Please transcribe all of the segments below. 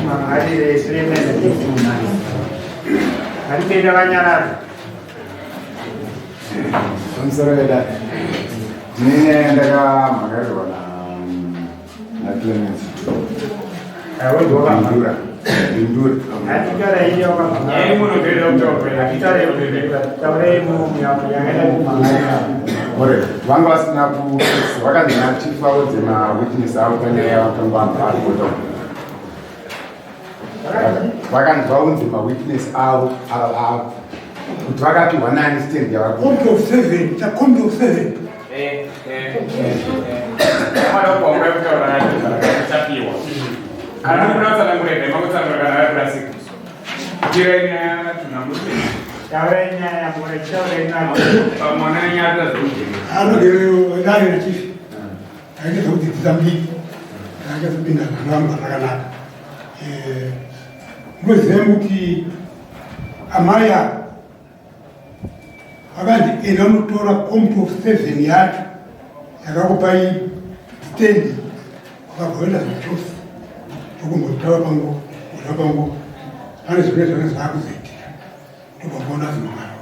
Mangarire Clement Aripenda vanyarara. Pamusoro vedare. Ndine nyaya ndakamhangarirwa naClement. Bindura. Bindura. Ore, vanga vasina ku vakanzi nachief vaudze mawitness avo panyaya yavakanga varikota. Vakanzi vaunze mawitness avo avo kuti vakapiwa nani stand yavaku. Committee of seven, cha committee of seven. Kana mukuda kutsanangura ega makutsanangura kana vari kurasika. Tirai nyaya tunhamuti. Taurai nyaya mura taurai nyaya. Pamwana nyaya tazomujeka. Anogerero dare rachief. Aite zvekudzidzisa mudiki. Akazopinda zvakanaka zvakanaka. Eh, munoziva kuti amai ava vakanzi enda unotora committee of seven yacho yakakupai stand wakabva waenda zvachose tokumbotaura pangu kuda pangu pane zvimwe zvanga zvaakuzoitika ndobva kuona zimangaro.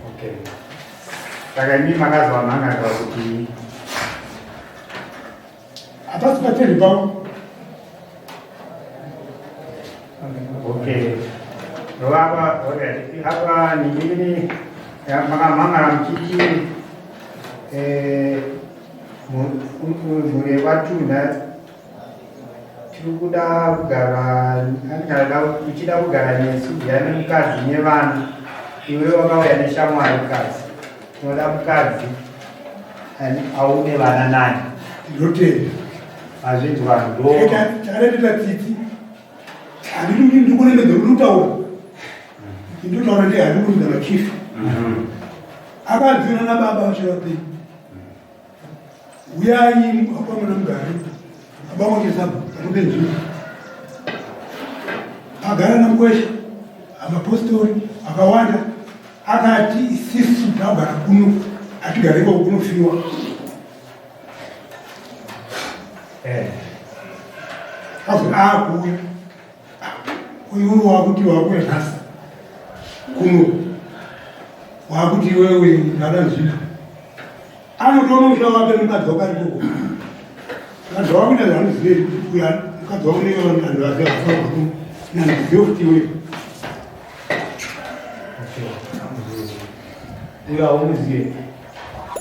Okay. Saka imi makazwa mhangarwa kuti hapasi pateri pavo. Okay. Apa alright. Apa nini makamhangara muchiti eh mhuri yekwaTunda tiri kuda kugara kana uchida kugara nesu uya nemukadzi nevana iwe wakauya neshamwari kadzi tinoda mukadzi aune vana nani. Ndinotenda. Mazvinzwa ndo. Takareteta tsitsi. Handidi kuti ndikuremedze unotaura. Ndinotaura ndiye handidi kuridza machief. Akanzwira nababa vacho vapenyu. Uyai akwamuna mugari. Baba wake sabhuku akupe nzvimbo. Agara namukwesha amapostori akawanda akati isisu tagara kuno hatigare ikoko kunofiwa. Azoti akuuya uyu uri wakuti wakuya nhasi kuno wakuti iwewe ndada nzvimbo anotoona musha wake nemukadzi wake ari koko mukadzi wake kuita zvaanoziva kuti uyu mukadzi wake unenge vanhu vaziva vasabva kuno nandizive kuti iwewe uyu haumuzive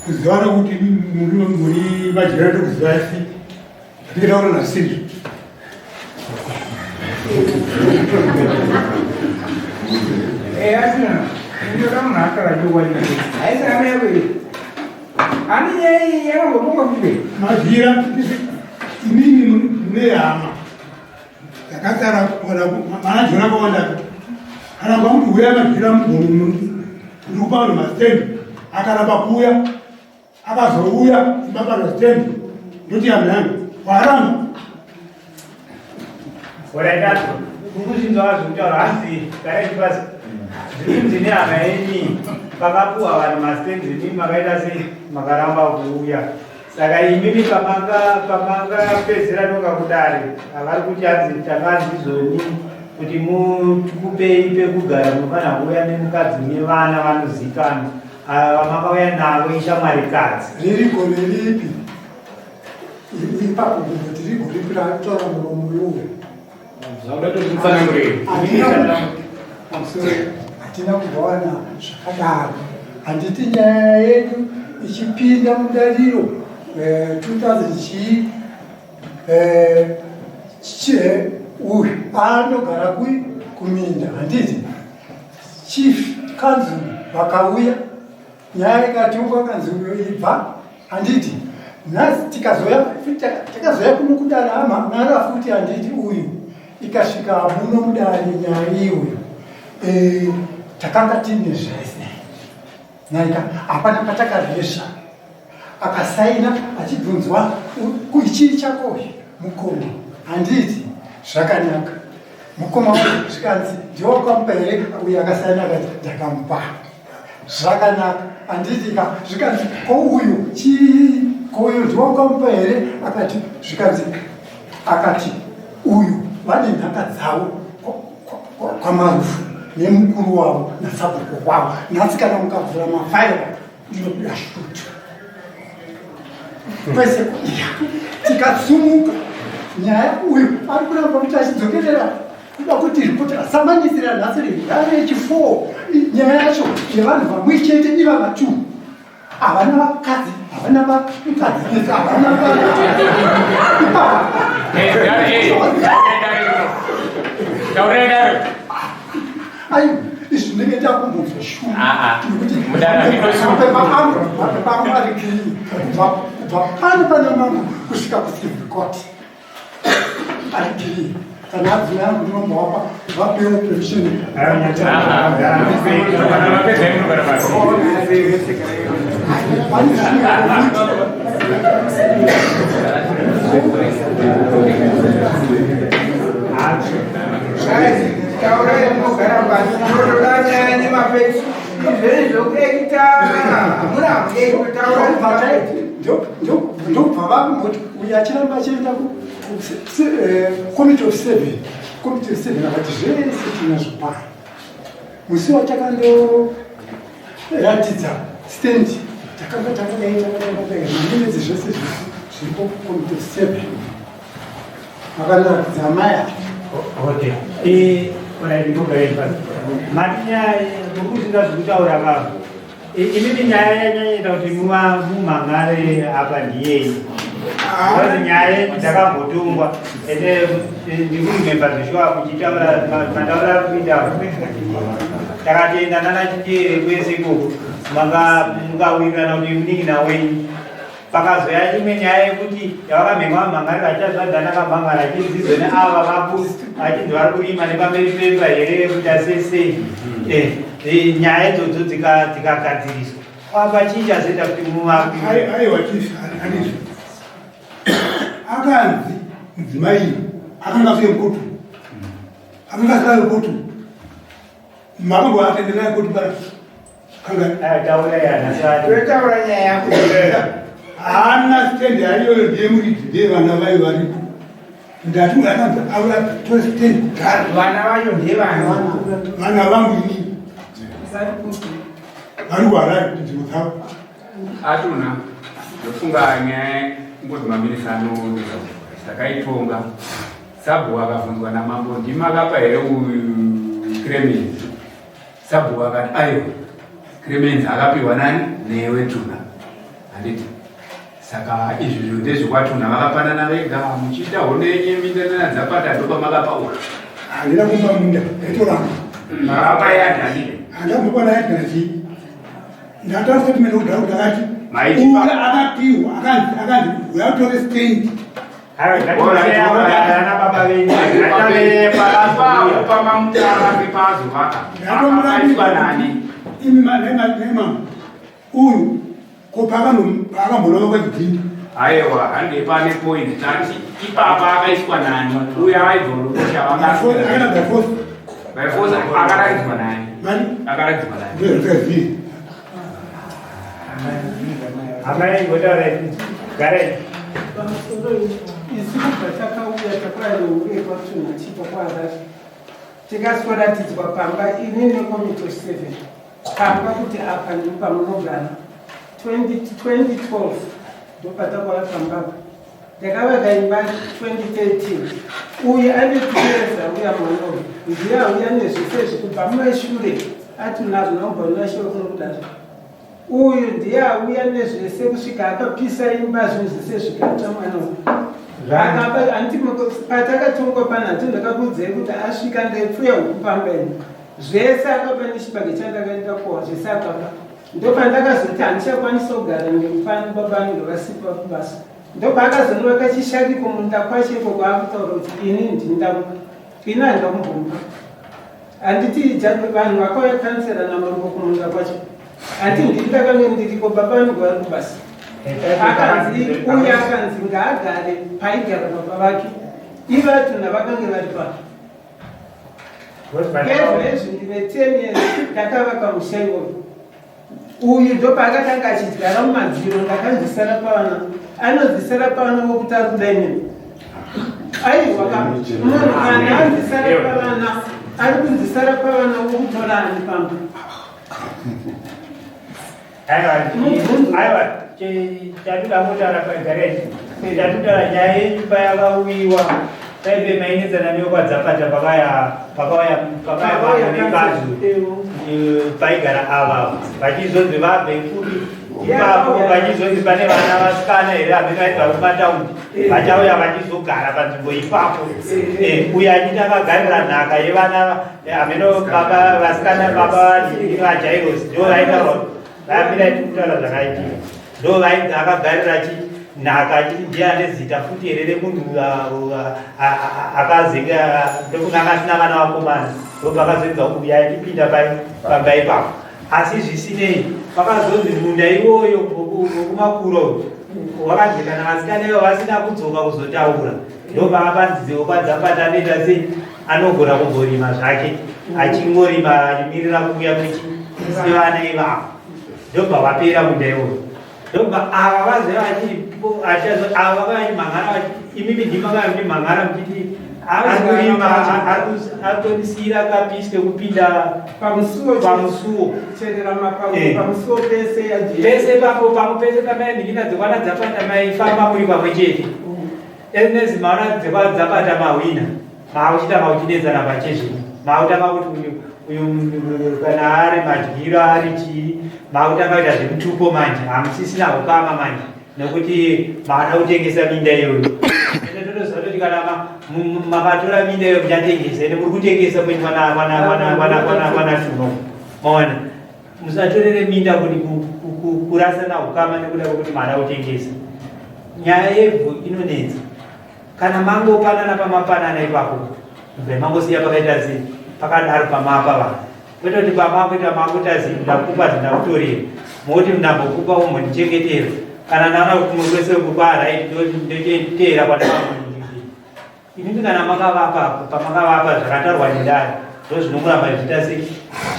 kuzivana kuti muri majirani tokuziva asi ndikataura nasizvo. Asina ndinoda munhu akara chokwadi haisi hama yako iyi ani nyaya iyi yakambomboka kupi Mazira imimi mune hama dzakasara mana jona akawanda akaramba kuti uya majira mugomo ndikupa vanhu mastendi akaramba kuuya akazouya imba pano stendi ndoti hama yangu waramba. Alright, kukuzvinzwa zvekutaura hanzi garai pasi zviri kunzi nehama yenyu pakapuwa vanhu mastendi imi makaita sei makaramba kuuya saka imimi pamakapedzera noka kudare havari kuti hanzi takanzi izvoni kuti mutikupei pekugara munofanira kuuya nemukadzi nevana vanozikanwa ava vamakauya navo ishamwarikadzi. Riri gore ripi ipapo kungoti riri gore ripi rataura muromo iwowo? Zvakuda tozvitsanangurei. Pamusoro hatina kumbowana zvakadaro. Handiti nyaya yedu ichipinda mudariro 2000 chii uyu anogara kui kuminda handiti chief kanzuru vakauya nyaya ikatongwa kanzuru ibva handiti nhasi tikazoya takazoya kuno kudare amhan'ara futi handiti uyu ikasvika muno mudare nyaya iyoyo takanga tine zvese naika hapana patakaresva akasaina achibvunzwa ichii chako mukoma handiti zvakanaka mukoma wangu zvikanzi ndiwe wakamupa here uyu akasaina akati ndakamupa zvakanaka handiti ka zvikanzi ko uyu chii ko uyu ndiwe wakamupa here akati zvikanzi Akati uyu vane nhaka dzavo kwaMarufu nemukuru wavo nasabhuku wavo. Nhasi kana mukavhura mafaira ndinobuda shutu kwese kuya. Tikasumuka nyaya, uyu ari kuramba kuti achidzokerera kuda kuti ripoti asamanyisira nhasi rare yechi4. Nyaya yacho yevanhu vamwe chete, iva vatu havana vakadzi, havana vakadzi, havana vana. Taurai dare. Ai, izvi ndinenge ndakumbonzwa shungu. Ah, ah. Nekuti Mudara, mapepa angu, mapepa angu ari clean kubva pano pane mambo kusvika kucivil court, ari clean. Kana adzimai angu ndinombowapa vapewo permission. Kana mapedza munogara pasi. Pane zvimwe. Taurai, munogara pasi. Munotoda nyaya nemafacts. Izveni zvokuekita hamuna kutaura. Ndobva vakumboti uyu achiramba achienda committee of seven. Committee of seven akati zvese tinazvo pano. Musi watakandoratidza stand, takanga takadai, takadai, takadai, maminutes zvese zviripo kucommittee of seven, makandoratidza amai ava. Okay. Alright, ndogara pasi. Mati nyaya murikuzinga zvekutaura kavo. Inini nyaya yanyanyaita kuti muva mumhangare apa ndiyei? Because nyaya yenyu dzakambotongwa, ende ndikuremember zveshuwa muchitaura mataura ari kuita. Takatoenda nana Chikere kwese ikoko, manga mukawirirana kuti munin'ina wenyu. Pakazoya imwe nyaya yekuti yavakamhengwa vamhangari vachazvadhana kamhangara achidzidzo neava vaku vachinzi vari kurima nepamberi pemba here, kuita sei sei. Nyaya idzodzo dzikagadziriswa, apa chii chazoita kuti muvakwire? Aiwa chief, handizvo. Akanzi mudzimai akanga asuye mukotu, akanga asikayo kotu, makambo atenderai kotu para kanga. Taura yanasati. Totaura nyaya yako. Haana stand yaiyoyo, ndiye muridzi, ndiye vana vayo varipo. Ndati uyu akanzi auya tore stand kudhara. Vana vacho ndevana? Vana vangu inini vari kuHarare kunzvimbo dzavo. Atuna, ndofunga nyaya ngozi maminisa anoonesa takaitonga. Sabhuku akabvunzwa namambo, "Ndimakapa here uyu Clemens?" Sabhuku akati, "Aiwa, Clemens akapiwa nani? Newe Tuna." Handiti? Saka izvizvo ndezvekwaTuna, vakapanana vega muchiita hondo yenyu yeminda nenadzapata, ndopamakapa uyu. Handina kumupa munda, ndaitoramba. Makapa yadhi, handiti? Handambopa naye kana chii. Ndataura statement kudhara kuti ndakati Maitipa. uyu akapiwa, akanzi uya utore stand. Ana baba venyu atave Ipapo pamamutara pepazovaka akaiswa nani? Imi nemama uyu ko paakambonova kwachidhindi. Aiwa, hande pane point. Tati ipapa akaiswa nani uyo aibva Rukosha? Akaenda by force. By force akaratidzwa nani? Mani. Akaratidzwa nani? Ndozvakazivi. Amai, ngotaura, garai. Pamusoro, isu kubva takauya takauya kwaTuna tipa kwaHarare, tikasworatidzwa pamba ini necommittee of seven pamba kuti apa ndipo pamunogara. 2012 ndopatakauya pambapa. Ndakavaka imba 2013. Uyu ane 2 years auya, mwana uyu ndiye auya nezvese izvi kubva mumashure. Atinazvo naubva kunokudazvo, uyu ndiye auya nezvese kusvika akapisa imba, zvinhu zvese zvikatsva. Mwana uyu akapa handiti patakatongwa pana hati ndakakuudzai kuti asvika ndaipfuya huku pamba ino, zvese akapa nechibage chandakaenda kowa, zvese akapa. Ndopandakazoti handichakwanisa kugara nepano, baba vanenge vasipa kubasa. Ndopaakazonovaka chishaki kumunda kwacho ikoko, akutaura kuti ini ndini ndamuka, ini handida kumbomuka. Handiti vanhu vakauya kansera naMambo kumunda kwacho, handi ndini ndakange ndiriko, baba vanenge vari kubasa. Akanzi uyu akanzi ngaagare paigara baba vake, ivatuna vakange vari pano. Ezvezvi ndine 10 years ndakavaka musha iwoyo. Uyu ndopaakatanga achidyara mumadziro. Ndakanzisara pavana, anozisara pavana vokuti ari kudai nini. Aiwa ka, munhu kana anzi sara pavana, ari kunzi sara pavana wokutora ani pamba? Aiwa, aiwa, chatoda kutaura pagareji, chatotaura nyaya yenyu payakauyiwa paive mainetsana newekwadzapata pakaya pakauya pakaya vana vekazu paigara ava vachizonzi vabve kupi ipapo vachizonzi pane vana vasikana here hameno vaibva kumataundi vachauya vachizogara panzvimbo ipapo. Uyo achiti akagarira nhaka yevana hameno baba vasikana baba vajairosi ndo vaitaura vayambira kutaura zvakaitika ndo vainzi akagarira chi nhaka achiti ndiye ane zita futi here remunhu akazenge ndokunge anga asina vana vakomana ndo pakazoenza uya achipinda pamba ipapo. Asi zvisinei pakazonzi munda iwoyo wokumakura uyu wakanzi kana vasikana ivo vasina kudzoka kuzotaura ndo pakapanzidziwo kwadzapata anoita sei anogona kumborima zvake achingorima achimirira kuuya kwevana ivavo ndobva vapera munda iwoyo ndobva ava vazouya ava vachimhangara imimi ndima muchimhangara muchiti arikurima aritorisiira kapisi kekupinda pamusuwo pamusuwo cherera mapango pamusuwo pese pese papo pamwe pese pamaindikina dzekwana dzapata maifamba muri pamwe chete enezi maona dzapata mahwina maakuchita makuchinetsana pachezvino maakutanga kuti uyu kana ari madyiro ari chii maakutanga kuita zvemutupo manje hamusisina ukama manje nekuti maada kutengesa minda iyoyo. Ende totoziva kuti kana makatora minda iyoyo muchatengesa ende muri kutengesa kwenyu kwana Tuno. Maona musatorere minda kuti kurasana ukama nekuda kwekuti maada kutengesa. Nyaya yevhu inonetsa. Kana mangopanana pamapanana ipapo kubva mangosiya pakaita sei pakadaro pamapa vanhu kwete kuti pamakuita makuita zi ndakupa zindakutorera moti ndambokupa umbondichengetera kana ndaona kuti kumwe kwese kukwaraiti ndochiteera kwandakamuningizira imimi kana makavapa pamakavapa zvakataurwa nedare ndo zvinongoramba zvichiita sei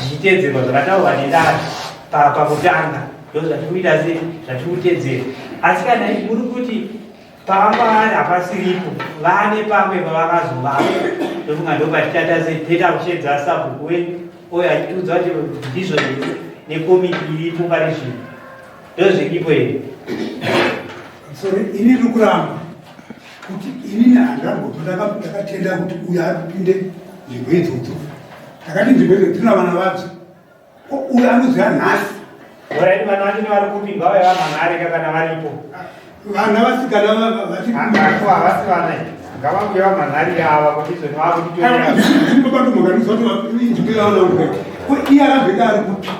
zvichiteedzerwa zvakataurwa nedare pakutanga ndo zvatiri kuita sei zvatiri kutedzera. Asi kana muri kuti pavanga vari hapasiripo vane pamwe pavakazovapa ndofunga ndopatichata sei toita kushedza sabhuku wenyu oyo achitiudza kuti ndizvo here nekomiti iripo pari zvino ndozviripo here. Sorry, ini ndiri kuramba kuti inini handambobva ndakatenda kuti uyo ari kupinde nzvimbo idzodzo. Ndakati nzvimbo idzo dzina vana vadzo uyo anoziva nhasi. Alright, vana vacho vari kupi ngavauye vamhan'arika kana varipo. Vana vasikana vati havasi vana ngavauye vamhan'arika ava kuti izvoni vaakutitorera. Babatomhanganisa kuti inzvimbo yaona kuti ko iye akabveka ari kupi.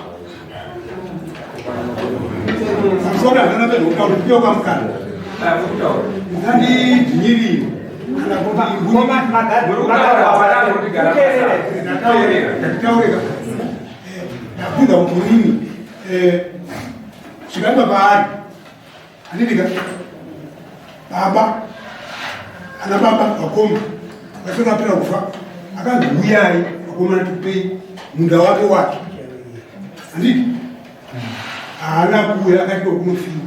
Sora handana pezvokutaura kuti kamukana. Musandidzvinyirire. Kana kuti ndataureka. Ndabvunza kuti unini zvikaipa paari handidika baba ana baba vakoma vasati vapera kufa akanzi huyai vakomana tikupei munda wake wake handidi haana kuuya akati kokunofiwa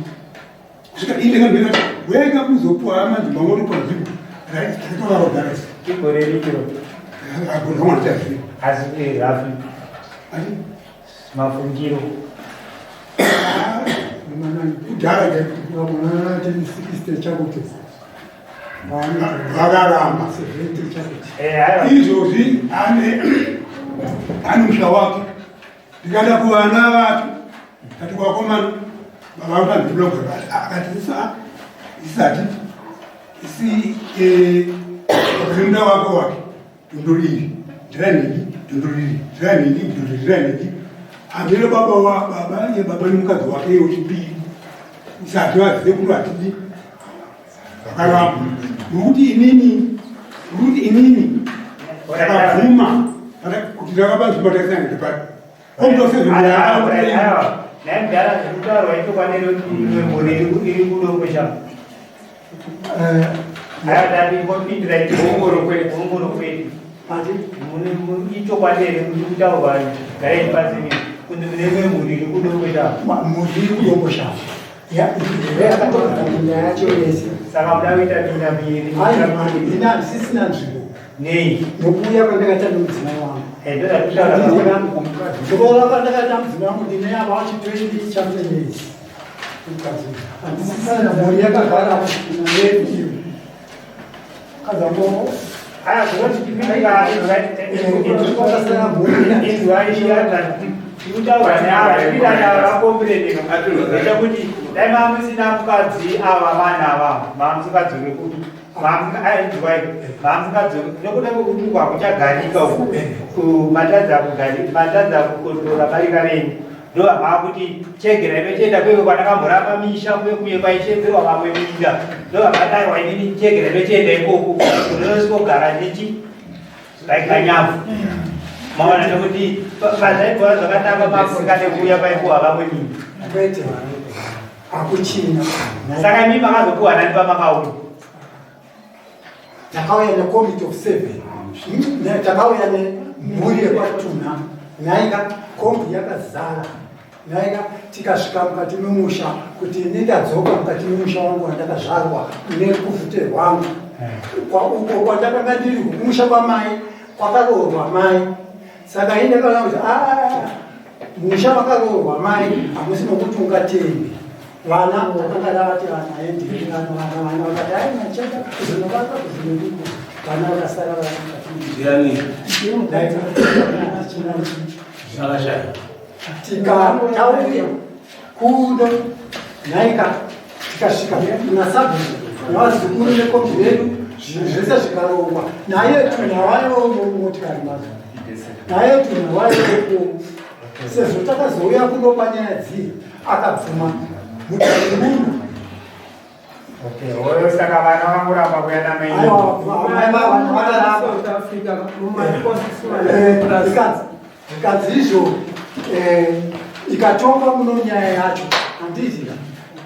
kusvika inde kandinati huyai kakuzopuwa madzimba ngotopa nzvimbo takatovavagarisa Igore rikiro agondamwatichaziva asi rafi mafungiro kudhara muna 1960 chakuti vakaramba izvozvi ane musha wake ndikaenda kuvana vake kati kwakomana baba vangu akati isati isi munda wake wake dondo riri ndiranhingi dondo riri ndiranhingi dondo ndiranhingi hamene baba wa baba iye baba nemukadzi wake iye wechipiri isati vazive kuti hatidi vakaramba nokuti inini nokuti inini ndakabvuma kuti ndakaba nzvimbo takasiyana ndepari Naye mudhara zvekutaurwa ichokwadi here kuti imwe mhuri iri kudokwesha aiwa tati ngopindira ongoro kwedu ichokwadi here kuti kutaurwa garai pasi kuti mune imwe mhuri iri kudokwesha mhuri iri kudokwesha yakatogara munyaya yacho yese. Saka muda kuita minda miri? Ini handisisina nzvimbo. Nei? Nokuuya kwandakaita nemudzimai wangu. Kuroora kwandakaita mudzimai wangu ndine about 20 something years. Handisisina mhuri yakagara nedu. Kazango Aya, kunoti tikutaura neavakombureneka ndechekuti dai mamusina mukadzi ava vana ava mamusikadzoke kupi, ainzwai, mamusikadzoke nekuda kwekuti uku hakuchagarika uku, matadza matadza kukontrora barika renyu, ndo vamaakuti chegera inochienda kweko kwanakamboramba misha kuye kuye kwaishedzerwa vamwe minda, ndo vamadaiwa inini chegera inochienda ikoko unosvikogara nechi vaikanyavu. Maona, nekuti pazvaibva zvakanaka maafurika nekuuya paipuwa vamwe minda. Kwete, hakuchina. Saka imi makazopuwa nani pamakauya? Takauya necommittee of seven. Takauya nemhuri yekwaTuna naika, kombi yakazara naika. Tikasvika mukati memusha kuti ini ndadzoka mukati memusha wangu wandakazvarwa nekuvhute rwangu. Uko kwandakanga ndiri kumusha kwamai kwakaroorwa mai, saka ini ndakaona kuti aa, musha wakaroorwa mai hamusi nokuti ungatembe vana. Takanga tavati vana endei, vana vana vana vakati ai machada kuzonovaka kuzonodiko, vana vakasara vari mukati. Tikatauya kuno nhaika, tikasvika nasabhuku navazukuru nekombi vedu, zvinhu zvese zvikarongwa naye Tuna wayo mumotikari mazo, naye Tuna wayopo. Sezvo takazouya kuno panyaya dzii, akabvuma mutauri. Okay, hoyo, saka vana vangoramba kuya namai? Vakaramba. South Africa. Zvikanzi izvo ikatongwa muno nyaya yacho, handiti?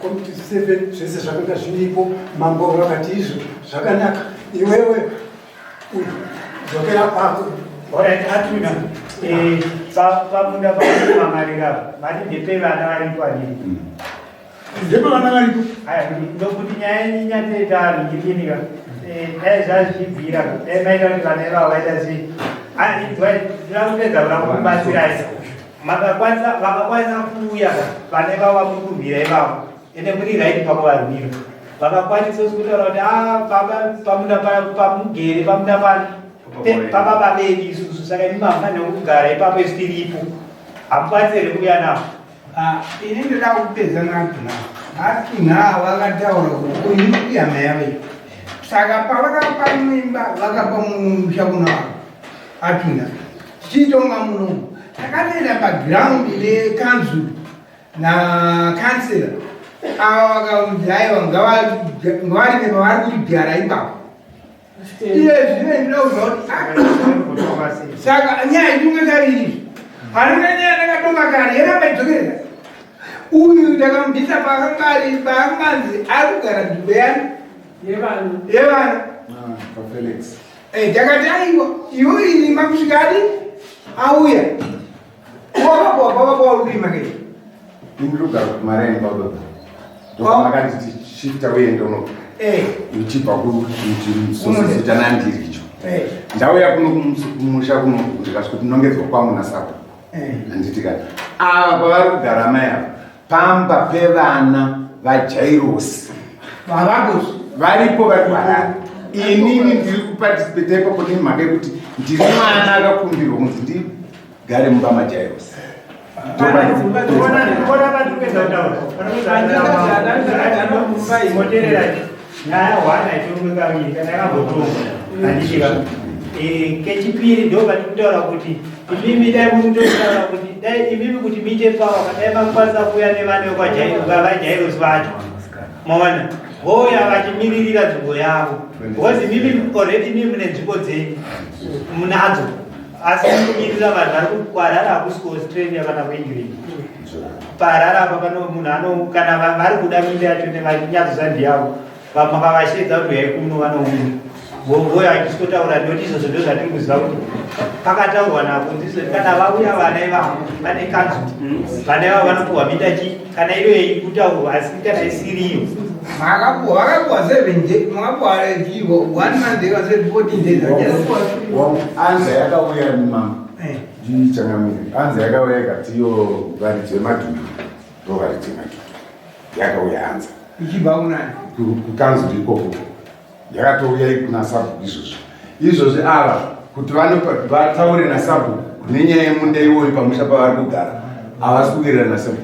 Committee seven, zvese zvakanga zviripo. Mambo vakati izvo zvakanaka, iwewe uyu dzokera kwako. Alright, atuna pamunda pakumamarira mati ndepe vana varipo adii? Ndepe vana varipo. Aya, ndokuti nyaya yenyu inyatsoita ringikinika, dai zvazvichibvira dai maita kuti vana ivavo vaita sei. Ndinoda kupedza kuda kukubatsirai. Makakwanisa, vakakwanisa kuuya vana ivavo vamuri kurwira ivavo, ende muri right pakuvarwira, vakakwanisa kutaura kuti a baba, pamunda pamugere, pamunda pano pababa vedu isusu, saka imi mamufanira kugara ipapo, isu tiripo. Hamukwanisi here kuuya navo? Ini ndoda kupedza naTuna. Atuna vakataura kuti uyu ihama yavo, saka pavakapa mimba vakapa musha kuna Atuna. Tichitonga munomu takatoenda paground nekanzuru nakansela ava, vakaunzi aiwa, ngavarime pavari kugara ipapo. Iye zvino ndinoudza kuti saka nyaya itunge kaviri, harina nyaya ndakatonga kare yeramba idzokerera. Uyu ndakamubvisa paakanga ari, paakanzi ari kugara nzvimbo yani yevana. Felix. Ndakati aiwa, iwe irima kusvika adi auya, wakapuwa pavapo uri kurima kei? Indiri kugara kumareni kwababa, ndopamakanditi shifta uende uno uchibva kuchisoso nandiri icho. Ndauya kuno kumusha kuno, ndikasvika kuti kwangu nasapo, handiti? Kana ava pavari kugara mai ava pamba pevana vaJairosi. Vavakosi. Varipo, vari kuHarare. Inini ndiri kuparticipate ipapo nemhaka yekuti ndiri mwana akakumbirwa kunzi ndigare mumba maJairosi. Ona patipedza kutaura moterera nyaya hwana ichirumwe kaviri kana yakambotongwa, handitika? Kechipiri ndo patiri kuti imimi dai muri kutotaura kuti dai imimi kuti muite pawa, dai makwanisa kuuya nevana vajairosi vacho, maona, vouya vachimiririra nzvimbo yavo, because imimi already imimi mune nzvimbo dzenyu munadzo, asi kumirira vanhu vari kuHarare hakusi kuAustralia kana kuEngland. PaHarare apa pano munhu ano kana vari kuda minda yacho nevanyadzo ndiyavo, makavashedza kuti uyai kuno, vanouya vouya vachisikotaura. Ndoti izvozvo ndo zvatiri kuziva kuti pakataurwa navo ndizvo, kana vauya vana ivavo vane kanzu, vana ivavo vanopiwa minda chi kana iyo yeikutaurwa, asi kana isiriyo. Makapuwa, vakapuwa 7 days, makapuwa one month, ika 14 days. Anza yakauya, mama ndichangamire, anza yakauya ikati iyo varidzi vemadhumbi, ndo varidzi vemadhumbi. Yakauya anza. Ichibva kunani? Kukanzuru ikoko. Yakatouya kuna sabhuku izvozvo izvozvi. Ava kuti vataure nasabhuku nenyaya yemunda iwoyo pamusha pavari kugara, havasi kuwirirana nasabhuku.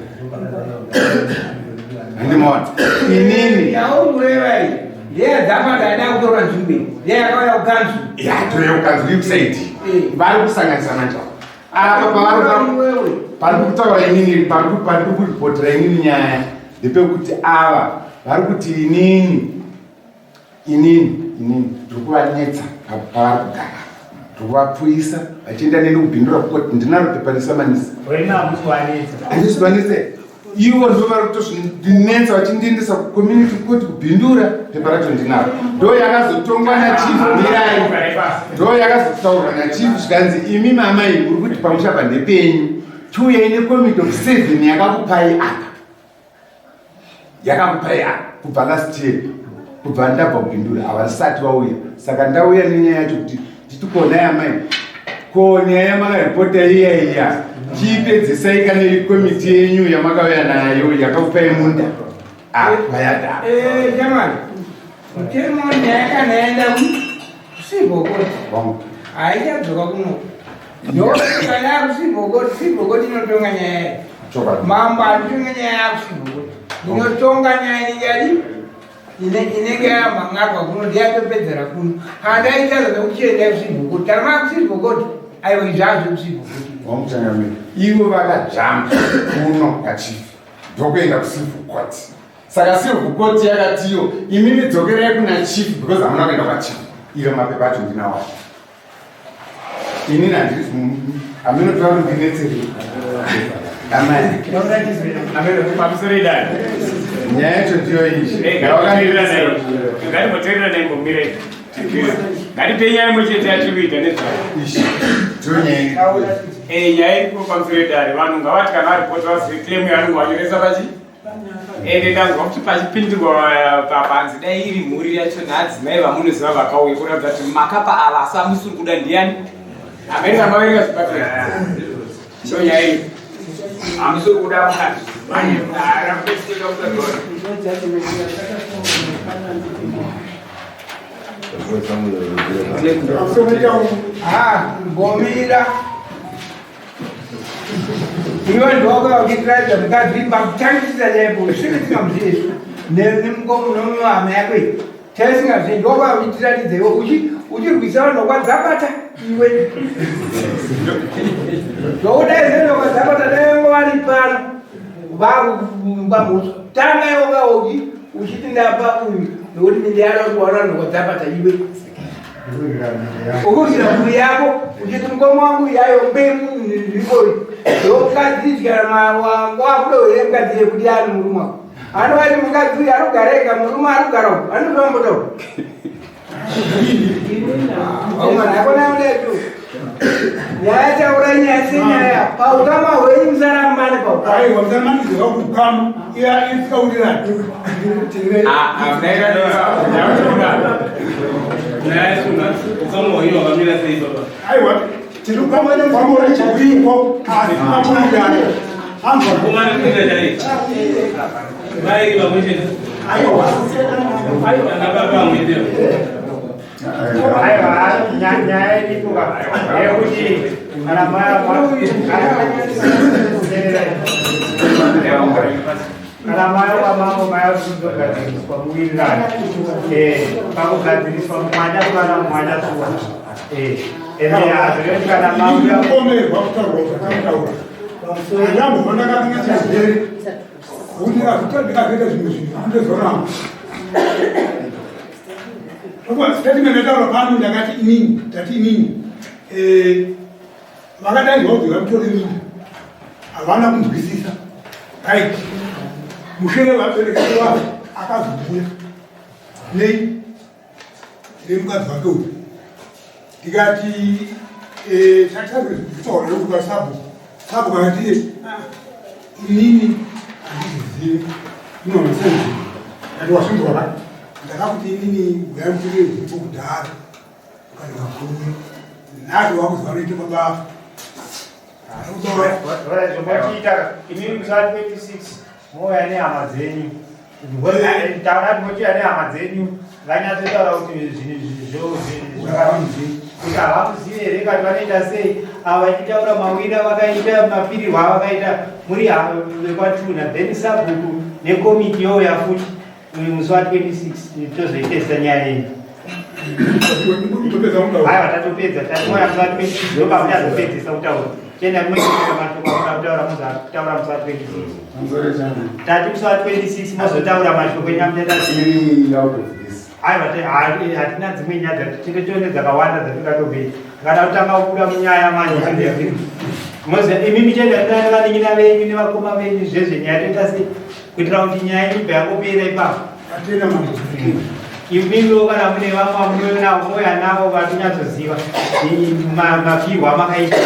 Handimaona inini. Yaungureva iyi ndeyadzamata aida kutora nzvimbo, ndeyakauya kukanzuru. Yatouya kukanzuru ikusaidi, vari kusanganisa manje apa pavari Iwewe. Pari kutaura inini, pari kuripotera inini nyaya ndepekuti ava vari kuti inini ndiri kuvanetsa pavari kugara, ndiri kuvapfuisa vachienda neni kubhindura kukoti. Ndinaro pepa resamanisi. Wena hamusi wanetsa. Handisi vanetse, ivo ndo vari kutozvinetsa vachindiendesa kucommunity court kubhindura. Pepa racho ndinaro, ndo yakazotongwa nachief. Mirai, ndo yakazotaurwa nachief, zvikanzi, "Imi mamai muri kuti pamusha pa ndepenyu, chiuyai necommittee of seven yakakupai apa, yakakupai apa kubva last year." Kubva ndabva kubhindura havasati vauya. Saka ndauya nenyaya yacho kuti nditi, konai amai, ko nyaya yamakaripota iya iya, chiipedzesai kane komiti yenyu yamakauya nayo yakakupai munda apa yadhaka. Jamani, mutemo, nyaya kana yaenda kucivil court haichadzoka kuno. Ndosaka yakucivil court, civil court inotonga nyaya iyi. Mambo anotonga nyaya yakucivil court, inotonga nyaya inenge yadi inenge yamhan'arwa kuno, ndiyatopedzera kuno. Kana ndaita zvekuchienda kucivil court, kana makucivil court, aiwa, izvazvo kucivil court. Wamuchangamiri, ivo vakajamba kuno kachief ndokuenda kucivil court. Saka civil court yakatiyo, "Imimi dzokerai kuna chief because hamuna kuenda kwachief." Iyo mapepa acho ndinawo inini, handisi haminotora kundinetserei amai. Pamusoro idai. Nyaya yacho ndiyo iyi. Ngatimboteerera naimbomire, ngatipe nyaya imwe chete yatiri kuita nezvayo. Ishi, ndiyo nyaya. Nyaya iripo pamusoro yedare, vanhu ngavati kana varipota vazive claim yavanenge vanyoresa pachi. Ende ndanzwa kuti pachipindirwa papanzi dai iri mhuri yacho naadzimai vamunoziva vakauya kuratidza kuti makapa ava, asi amusiri kuda ndiani? Amene amaverenga zvipapira, ndo nyaya iyi. Hamusiri kuda mukadzi. Ara kutadora. Ah, mbomira iwe, ndoka uchitiratidza mukadzi pakutangisa chaipo svike tisingamuzivi nemukomunomuhama yako iyi, taisingazivi. Ndoka uchitiratidza iwe uchirwisa vanhu kwadzabata iwe, zvokudai senokwadzabata dai vari pano vakumba tanga iwoka uchiti ndapa uyu nokuti mindiyada kuti waona vanhu kwadzabata iwe ukurwira mhuri yako uchiti mukoma wangu yayo mbemu nzvimbo ndokadzidya wakudohere mukadzi yekuti ani murume wako anovati mukadzi uyu anogara ega, murume arikugara uku anotombotaura akona udetu nyaya taura nyaya senyaya paukama hwenyu musarambane paukama. Aiwa, musamanidzira kukama iya isikawirirani. Nyaya Ukama hwenyu hwakamira sei, baba? Aiwa, tiri kukama nechikuiko, asi makurirana anzwa. Komana kuita chai mai vamwe chete? Aiwa. Ana baba vamwe chete? Aiwa, nyaya iripo yekuti kana mai wamambo mai kuzogadziriswa muwirirano, pakugadziriswa mwana kana mwana suwa ende hazvireti kana mauya. Kupomerwa kutaurwa zvakataura anyambova ndakatinga chazere kuti ndikazoita zvimwe zvinhu andozoramba. Statement yataura pano, ndakati inini, ndati inini vakadaidzwa kuti vamutore minda havana kunzwisisa. Right, mushure vabereki wavo akazouya nei nemukadzi wake uyu, ndikati tatisazokutaura nekuti sabhuku, sabhuku akati, "Ah, inini handizvizivi, munonosenzi." Ndati wasvinzwa ka ndakakuti inini uyai mutirire zvipo kudhara ukarega kuuya nhasi wakuzi vanoite baba. Zvomochiita imimi musi wa 26 mouya nehama dzenyu. Taura kuti mochiuya nehama dzenyu vanyatsotaura kuti zvinhu zvakamuzivi kuti havamuzivi here kati vanoita sei ava vachitaura mawira vakaita mapirirwo avakaita muri vekwaTuna then sabhuku nekomiti youya futi musi wa 26 tozoitesa nyaya yenyu. Aiwa, tatopedza, tatimoya musi wa 26 ndopamuchazopedzisa kutaura. Chienda munoita mashoko amuda kutaura, muzotaura musi wa 26. Tati musi wa 26 mozotaura mashoko enyu amuchaita. Iri out of this. Aiwa, hatina dzimwe nyaya dzatine tione dzakawanda dzatingatobei kana kutanga kubuda munyaya manje. Moziva imi michaenda nevanin'ina venyu nevakoma venyu zvezve nyaya toita sei kuitira kuti nyaya ibva yangopera ipapo. Atena mambo. Imimiwo kana mune vamwe vamunoona mouya navo vatonyatsoziva mapihwa amakaita.